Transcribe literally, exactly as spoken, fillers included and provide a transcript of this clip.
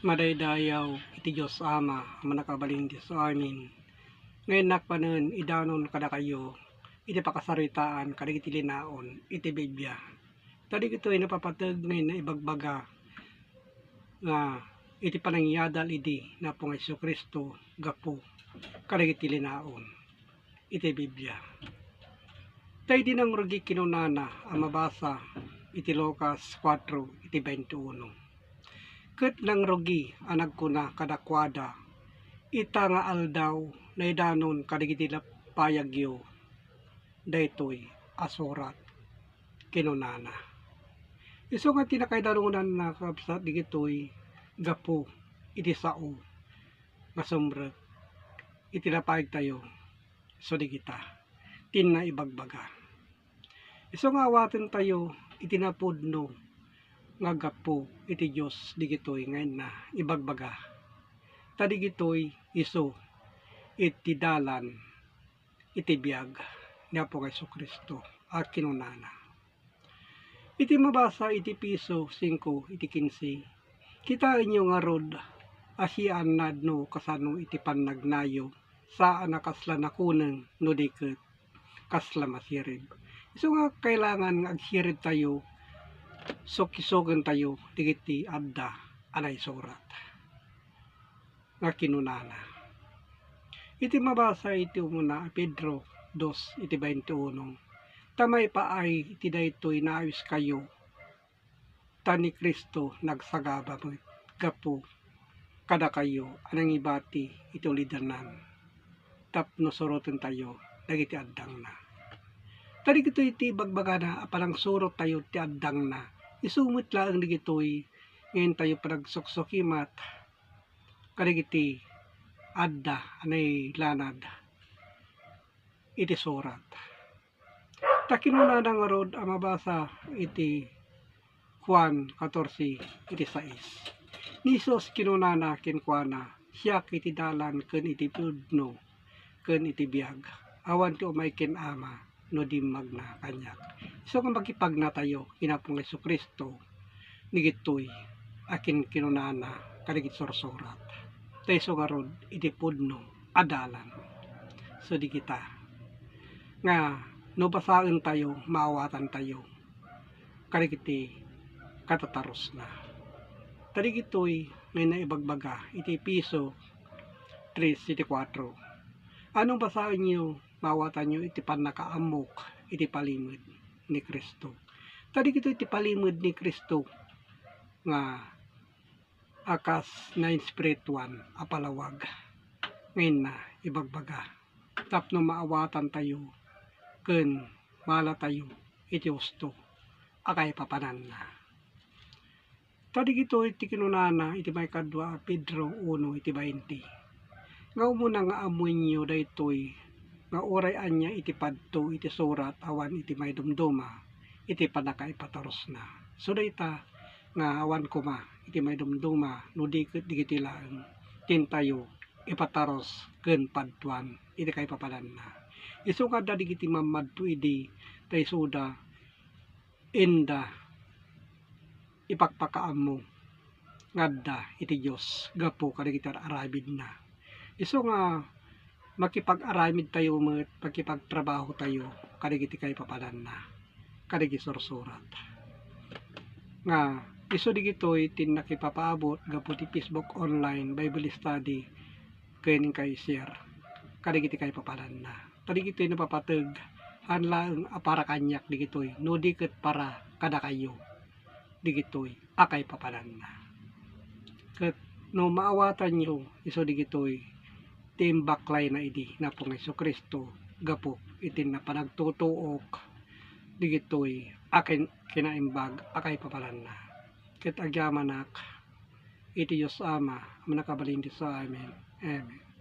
Madaydayaw iti Dios Ama a mannakabalin iti amin. Nga innak manen idanon kadakayo iti pakasaritaan kadagiti linaon iti Biblia. Ta dagitoy napapateg nga inna ibagbaga nga iti panangyadal idi ni Apo nga Jesu-Cristo gapu kadagiti linaon iti Biblia. Ta idi nangrugi kinunana a mabasa iti Lucas kuatro iti baintiuno. Ket nangrugi a nagkuna kadakuada, "Ita nga aldaw, naidanon kadagiti payagyo daytoy a surat," kinunana. Isu nga ti nakaidalonanna, kabsat, dagitoy gapu iti sao nga sumrek iti napayagtayo, so dagita ti inna ibagbaga. Isu nga awatentayo iti napudno nga gapu iti Dios dagitoy nga inna ibagbaga. Ta dagitoy isu iti dalan iti biag ni Apo nga Jesu-Cristo a kinunana. Iti mabasa iti Efeso singko iti kinse, kitaenyo ngarud a siannad no kasano iti pannagnayo, saan a kasla nakuneng no di ket kasla masirib. Isu nga kailangan nga agsiribtayo, sukisukentayo dagiti adda a naisurat nga kinunana. Iti mabasa iti umuna a Pedro dos iti baintiuno, ta maipaay iti daytoy naawiskayo, ta ni Cristo nagsagaba met gapu kadakayo a nangibati iti ulidanna tapno surotentayo dagiti addangna. Ta dagitoy ti ibagbagana a panangsurottayo ti addangna. Isu met laeng dagitoy nga intayo panagsuksukimat kadagiti adda a nailanad iti surat. Ta kinunana ngarud a mabasa iti Juan katorse iti sais. Ni Jesus kinunana kenkuana, "Siak iti dalan ken iti pudno ken iti biag. Awan ti umay ken Ama no di magna kaniak." Isu nga makipagnatayo ken Apo nga Jesu-Cristo, dagitoy a kinkinunana kadagiti sursurat. Ta isu ngarud iti pudno a dalan. So dagita nga no basaentayo, maawatantayo kadagiti katatarusna. Ta dagitoy nga inna ibagbaga iti Efeso tres iti kuatro. Ano basaenyo, maawatanyo iti pannakaammok iti palimed ni Cristo. Ta dagitoy ti palimed ni Cristo nga a kas nainspirituan a palawag nga inna ibagbaga tapno maawatantayo ken maalatayo iti husto a kaipapananna. Ta dagitoy ti kinunana iti maikadua a Pedro uno iti bainti, nga umuna nga ammoenyo daytoy, nga uray ania iti padto iti surat awan iti maidumduma iti pannakaipatarusna. So dayta nga awan koma iti maidumduma no di ket dagitoy laeng ti intayo ipatarus ken padtuan iti kaipapananna. Isu nga adda dagiti mammadto idi ta isuda inda ipakpakaammo nga adda iti Dios gapu kadagiti ar-aramidna. Isu nga makipag-aramidtayo met, makipagtrabahotayo kadagiti kaipapananna, kadagiti sursurat. Nga isu dagitoy ti nakipapaabot gapu ti Facebook online Bible study ken inka i-share kadagiti kaipapananna. Ta dagitoy napapateg, haan laeng a para kaniak dagitoy, no di ket para kadakayo dagitoy a kaipapananna. Ket no maawatanyo isu dagitoy ti imbaklayna idi ni Apo nga Jesu-Cristo gapu iti napanagtutuok dagitoy a kin-, kinaimbag a kaipapananna. Ket agyamanak iti Dios Ama a mannakabalin iti sao. Amen. Amen.